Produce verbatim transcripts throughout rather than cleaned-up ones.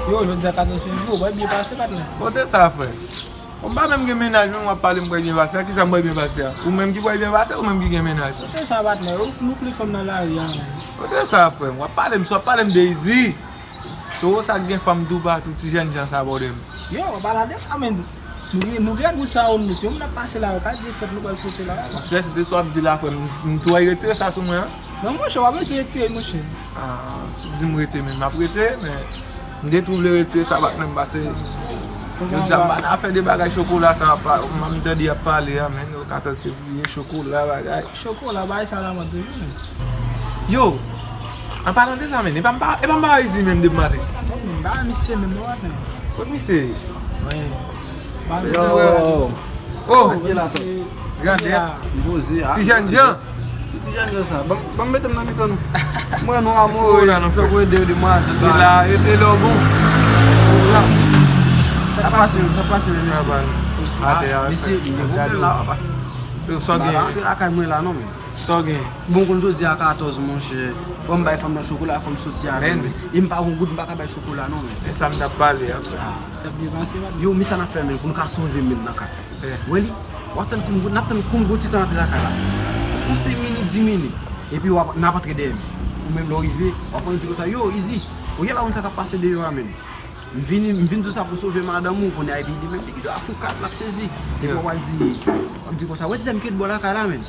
Yo, jodi a katòz fevriye, w pral byen pase, patnè. Kote sa, frè? Bon, m pa menm gen mennaj, menm w ap pale m pral byen pase. A kisa m pral byen pase a? Ou menm ki pral byen pase, ou menm ki gen mennaj? Kote sa, patnè? Ou, nou pli fanm nan lari a, menm. Kote sa, frè m? W ap pale m, si w ap pale m de Izi. Towo sa k gen fanm toupatou, ti jènjan sa, bòdè m. Yo, w ap pale de sa, menm. Nou gen, nou gen gou sa yo, mesye. Moun ap pase la, yo ka di fèt nou pral sote la. Monchè, se de sa w ap di la, frè m. M, m tou ay retire sa sou mwen, an. Non, monchè, w ap eseye retire, monchè. Ah, si w di m rete, men m ap rete, men m te tou vle retire sa, patnè m, pase jodi a m pa nan afè de bagay chokola sa, pa, m tande y ap pale a, men yo katòz fevriye, chokola, bagay. Chokola, bagay sa la mòd toujou, men. Yo, an palan de sa, men, e pa m pa, e pa m pa Izi menm depi maten. Bon, men, ba misye menm, non, patnè. Kot misye? Wi. Ba misye. Yo. Oh! Gade la. Gade. Poze a. Ti jènjan. Ti jènjan sa. Ban, ban m mete m nan mitan nou. Mwen nou amou la, nou fè ede yo demwazèl la. E la, e se lè w bon. Sa pase, sa pase, men mesye. Atè a, mesye, li gen pwoblèm la, papa. Yo, sa gen. Antre lakay mwen la, non, men. Sa w gen? Bon, konn jodi a katòz, monchè. Fò m bay fanm nan chokola, fò m soti avè l. E m pa gon goud, m pa ka bay chokola, non, men. E sa m t ap pale a, frè. Ah, sa byen pase, pa. Yo, men sa n ap fè, men, pou n ka sove, men, nan ka. Wè li, w ap tann konn, n ap tann konn gon ti tan antre lakay la. Yon senk minit, dis minit. Epi w ap, n ap antre dèyè m. Ou menm, lè w rive, w ap ann di konsa, yo, Izi, ou gen pa konn sa k ap pase deyò a, men. M vini, m vin di w sa pou sove madanm ou, kounye a, epi li menm, li gen dwa fè w kat, l ap sezi. Epi w ap di, w ap di konsa, wè ti dam ki ret bò lakay la, men.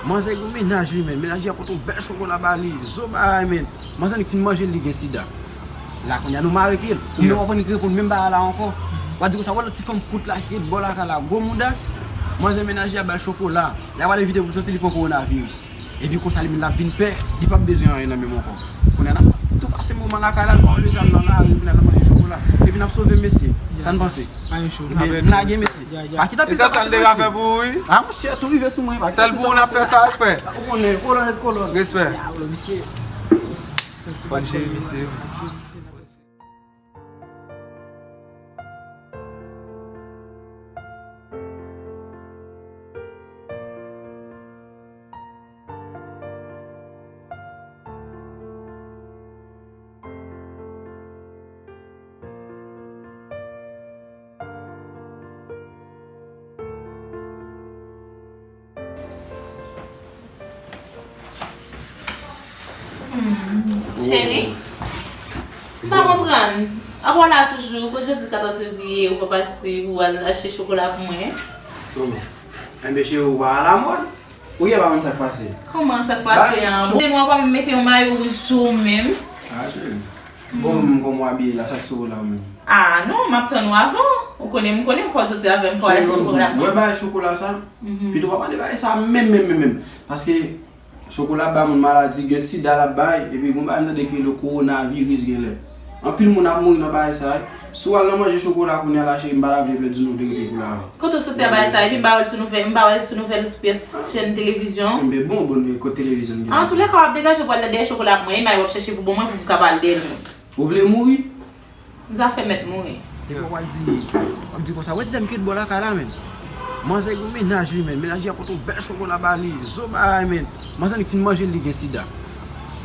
Manzè gen mennaj li, men. Mennaj li ap pote yon bèl chokola ba li, zo bagay, men. Manzè li fin manje l, li gen sida. La, kounye a, nou mare pye l. Ou menm w ap annik reponn menm bagay la ankò. W ap di konsa, wè lòt ti fanm kout la ki ret bò lakay la, gwo mouda. Manzè mennaj li ap ba l chokola. Li ap al evite pou l soti, li pran kowonaviris. Epi konsa li menm l ap vin pè, li p ap bezwen anyen nan men m ankò. Kounye a n ap tou pase moman lakay la, nou pa wè sa n nan lari, kounye a n ap manje chokola. Epi n ap sove mesye. Sa n panse? Pa gen cho. Ebyen, m lage mesye. Pa kite anpil tan pase mesye. A monchè, tou rive sou mwen. Sèl pou ou n ap fè sa, frè. Ou konnen, kolòn ret kolòn. Respè. Fòn cheri misye. Cheri, m pa konprann. Apa w la toujou? Kot jodi katòz fevriye ou pa pati pou w al achte chokola pou mwen? Kòman? Enben, cheri, ou pa alamòd? Ou gen pa konn sa k pase? Kòman sa k pase an? Bon, ou pa mete yon mayo wouj sou ou menm? Ah, cheri. Bon, kòman w abiye la, sa k sou ou la menm? Ah, non, m ap tann ou avan. Ou konnen, m konnen, fò w soti avè m, fò w al achte chokola pou mwen. Wè bagay chokola sa? Pito pa pale bagay sa menm, menm, menm, menm. Paske chokola bay moun maladi, gen sida l ap bay, epi gon bagay m tande ki rele kowonaviris genlè. Anpil moun ap mouri nan bagay sa. Si w al nan manje chokola kounye a la, cheri, m pa ta vle pèdi nou verite pou lavi. Kote w soti a bagay sa? Epi m pa wè l sou nouvèl, m pa wè l sou nouvèl sou pyès chèn televizyon. Enben bon, bon, kote televizyon gen? Antouleka, w ap degaje w pral nan dèyè chokola pou mwen, e may w ap chèche pou ban mwen pou m ka ba l dèyè l. Ou vle mouri? M sa fè mèt mouri. Epi w ap di, w ap di konsa, wè ti dam ki ret bò lakay la, menm. Manzè gen mennaj li, menm. Mennaj li ap pote yon bèl chokola ba li, zo bagay, menm. Manzè li fin manje l, li gen sida.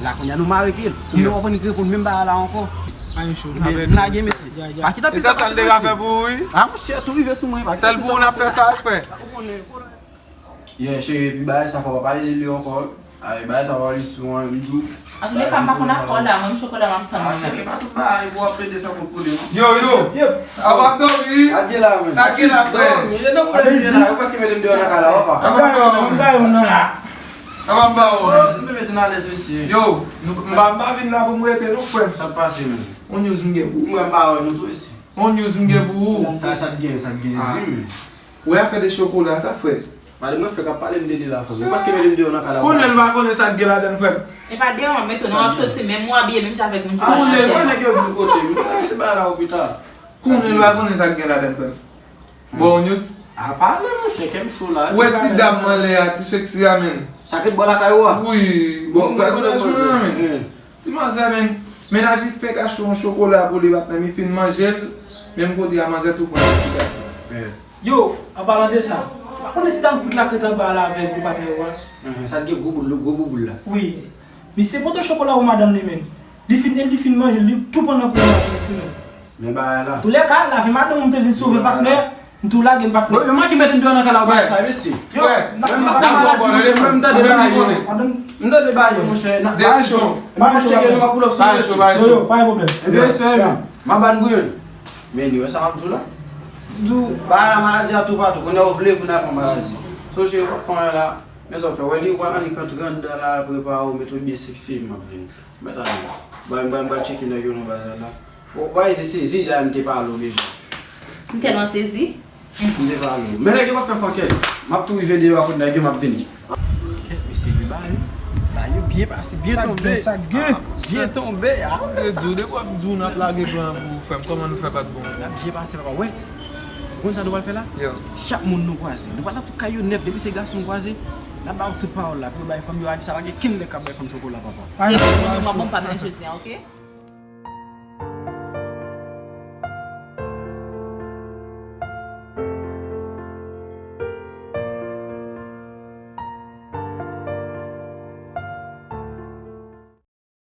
La kounye a nou mare pye l. Ou menm w ap annik reponn menm bagay la ankò. Pa gen cho. Ebyen, m lage mesye. Pa kite anpil tan pase mesye. A monchè, tou rive sou mwen. Sèl pou ou n ap fè sa, frè. Ou konnen. Yeah, cheri, epi bagay sa fò pa pale de li ankò. Ay, bagay sa pa pale sou an, m di w. Antouleka, m pa konn afè w la, mwen, m chokola m ap tann mwen menm. Cheri, pa tout bagay pou w ap plede fè kout konnen, non. Yo, yo. Yep. A w ap dòmi? Sa k gen la, men? Sa k gen la, frè? Dòmi, e nan pwoblèm li ye la, yo prèske mete m deyò nan kay la, papa. Apa m ba w? Apa m ba w? Yo, m te mete n alèz, mesye. Yo, m pa, m pa vin la pou m rete, non, frè m. Sa k pase, men? On news m gen pou ou. Mwen, m pa wè nou tou, mesye. On news m gen pou ou. Sa, sa k gen, sa k gen, di m. Ou wè afè de chokola sa, frè? Pale mwen, frè, k ap pale m de li la, frè. Yo prèske mete m deyò nan kay la. Konnen l pa konnen sa k gen ladan l, frè m. E pa deyò m ap mete w, non, w ap soti menm, ou abiye menm jan avèk moun ki pa nan kay. Konnen nèg yo vin kote m. Konnen mete bagay la opita. Konnen l pa konnen sa k gen ladan l, frè m. Bon, on news. A pale, monchè, kè m cho la. Ou wè ti dam anlè a, ti seksi a, menm. Sa k ret bò lakay ou a? Wi, bon, frè, se la jounen an, menm. Ti manzè, menm. Mennaj li fenk achte yon chokola pou li, patnè m, li fin manje l, menm kote a, manzè tou pran yon ti gate. Yo, an palan de sa, pa konnen si dam kout la k ret anba la avèk ou, patnè ou a? Sa k gen gwo boul, gwo bouboul la. Wi. Misye pote chokola pou madanm li, menm. Li fin, li fin manje l, li tou pran nan kou a, misye, menm. Men bagay la. Toulèka, lavi madanm ou m te vin sove, patnè. M tou lage m, patnè. Bon, yo manke mete m deyò nan kay la, ou bay sa, mesye. Yo, m ap pran maladi, monchè, mwen, m tande bagay yo. Bagay cho. M ap tcheke nou, m ap pull up sou yo. Yo, yo, pa gen pwoblèm. Ebyen, respè, men. M ap ban bouyon. Men, li wè sa m ap di w la. M di w, bagay la, maladi a toupatou. Kounye a ou vle, kounye a pran maladi. Sonje, w ap fè anyen la. Men sa w fè, wè li, ou pral annik rantre anndan la, prepare w, mete w byen seksi, m ap vini. Mèt ale. Bay, bay, bay, tcheke nèg yo nan bagay la. Bon, bay, se sezi la, m te pale w deja. M tèlman sezi. M te pale w. Men nèg yo pa fè fòkè. M ap tou rive deyò a kot nèg yo, m ap vini. Kèt, mesye, li ba yo. Ba yo byen pase, byen tonbe. Sa k gen, sa k gen. Byen tonbe, a. Mwen di w, depi w ap di w n ap lage plan pou fè m, kòman nou fè pa t bon? N ap byen pase, papa. Wè, ou konn sa nou pral fè la? Yo. Chak moun nou kwaze, nou pral nan tout kay yo nèt, depi se gason n kwaze, n ap ba yo tout pawòl la, pou yo bay fanm yo avi, sa pa gen kenn nèg k ap bay fanm chokola, papa. Depi moun yo pa bon, pa vle jodi a, oke?